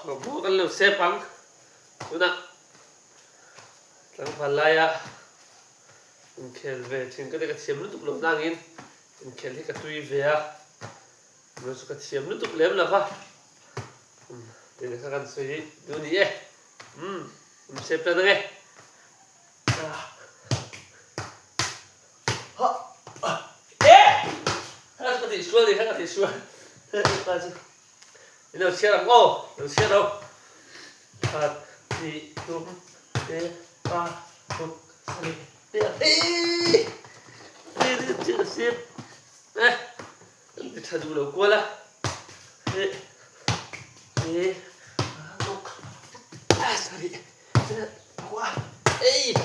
Bawk kan lo sep ang tunah tlangval laia inkhel ve thin ka ni ka thiam lutuk lo nangin inkhel hi ka tui ve a chu chu ka thiam lutuk lem lo va tih kha kan sawi duh ni e umm in sep tan ange. Ka tihsual ni kha ka tihsual pa chu in lo chhiar ang aw lo chhiar lo khat hnih thum te pa ruk sarih te eii sip eh kan ti tha duh lo kual a te te ruk sarih te kua ei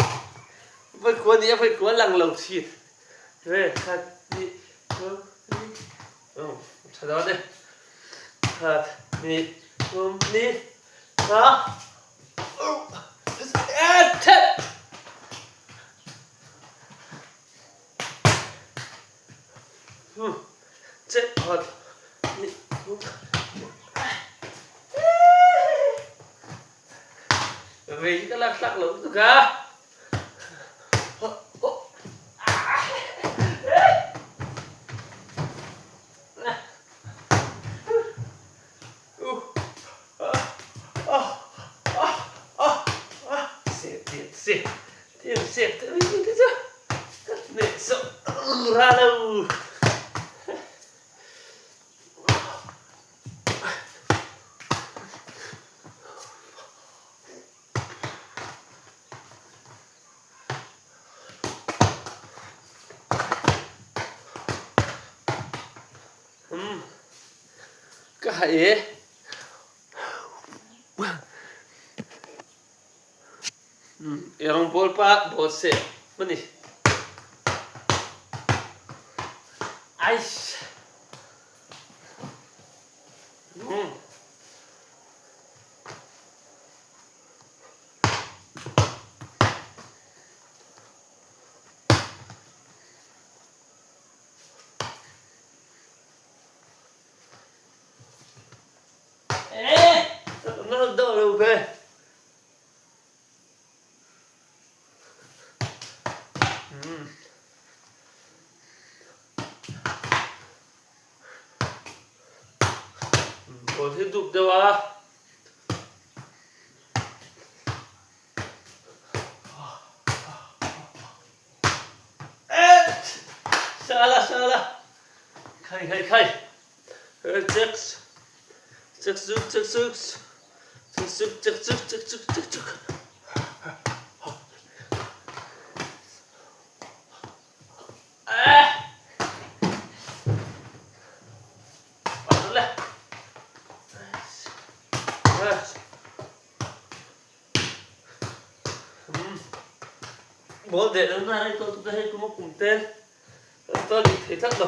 vawi kua ni a vawi kua lang lo thin ve khat hnih thum Aw, tha dawn e. Khat, hnih, thum, ni, tha, e, thet! Hmm, che, khat, hnih, thum, Vei hi ka lak tlak lo lutuk a. Umm ka haih e. Umm erawng bawl pa bawl seh mani. Aish. Umm. Ball hi dup deuh a. Sala sala khai khai khai chek chek chuk chek chuk chek chuk chek chuk chek chuk chek chuk Ball deh lo na hei tawh hei kum a kum te kan chuan dik thei tlat lo.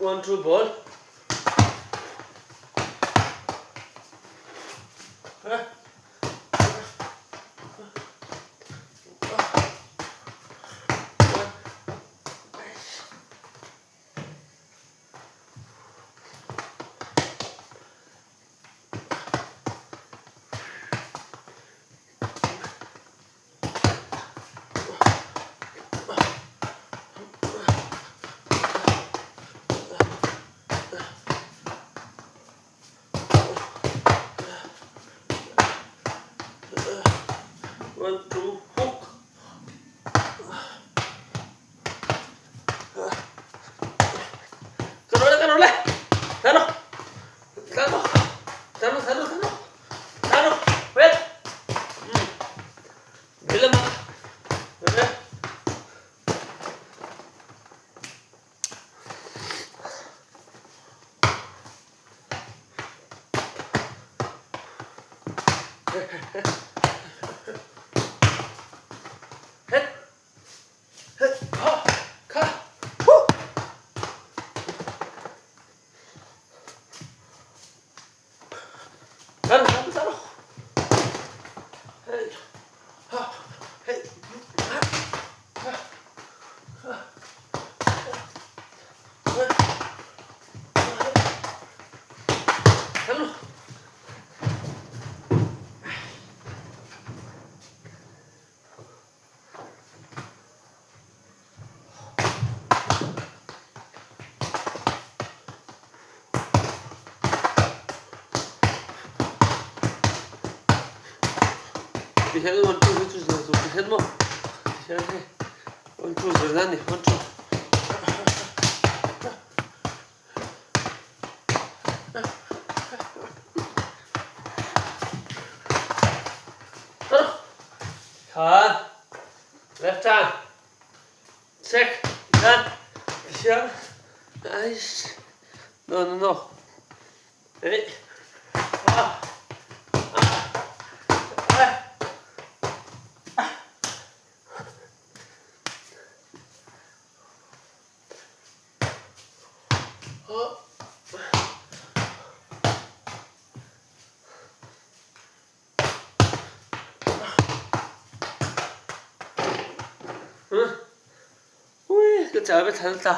One two ball. Het. Het. Ha. Kha. Hu. Zalo, zalo, zalo. Hey. Ha. Hey. Ha. Ha. Ha. Zalo. Ti hian 1 2 hi chu zir tur ti hian maw ti hian hei 1 2 zir na a ni 1 2. Khan left hand check khan hian aish no no no ei ah ah ah Ui, ka chal ve thal ta.